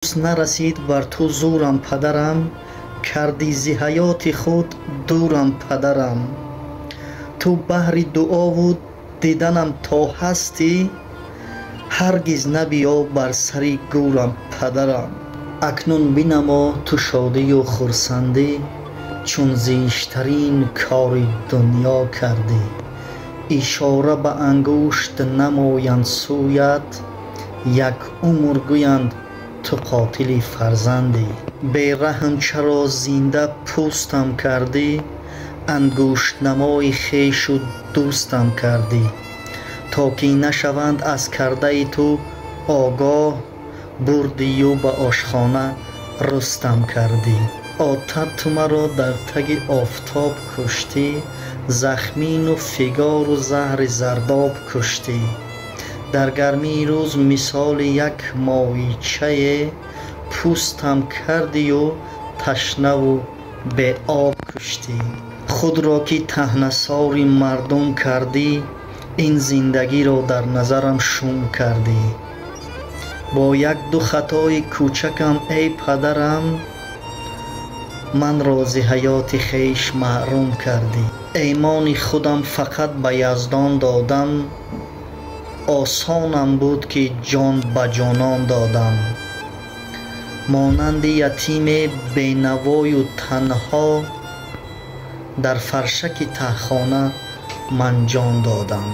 Нарасид бар ту зӯрам, падарам, кардӣ зи ҳаёти худ дурам, падарам. Ту баҳри дуову диданам то ҳастӣ, ҳаргиз набиё бар сари гӯрам, падарам. Акнун бинамо ту шодию хурсандӣ, чун зиштарин кори дунё кардӣ. Ишора ба ангушт намоянд сӯят, як умр гӯянд: ту қотили фарзандӣ. Бераҳм чаро зинда пӯстам кардӣ, ангуштнамои хешу дӯстам кардӣ? То ки нашаванд аз кардаи ту огоҳ, бурдию ба ошхона рустам кардӣ. Отат, ту маро дар таги офтоб куштӣ, захмину фигору заҳри зардоб куштӣ. Дар гармии рӯз мисоли як моҳичае пӯстам кардию ташнаву беоб куштӣ. Худро ки таҳнасори мардум кардӣ, ин зиндагиро дар назарам шум кардӣ. Бо як-ду хатои кӯчакам, эй падарам, манро зи ҳаёти хеш маҳрум кардӣ. Эймони худам фақат ба Яздон додам, осонам буд, ки ҷон ба ҷонон додам. Монанди ятиме бенавою танҳо дар фаршаки таҳхона ман ҷон додам.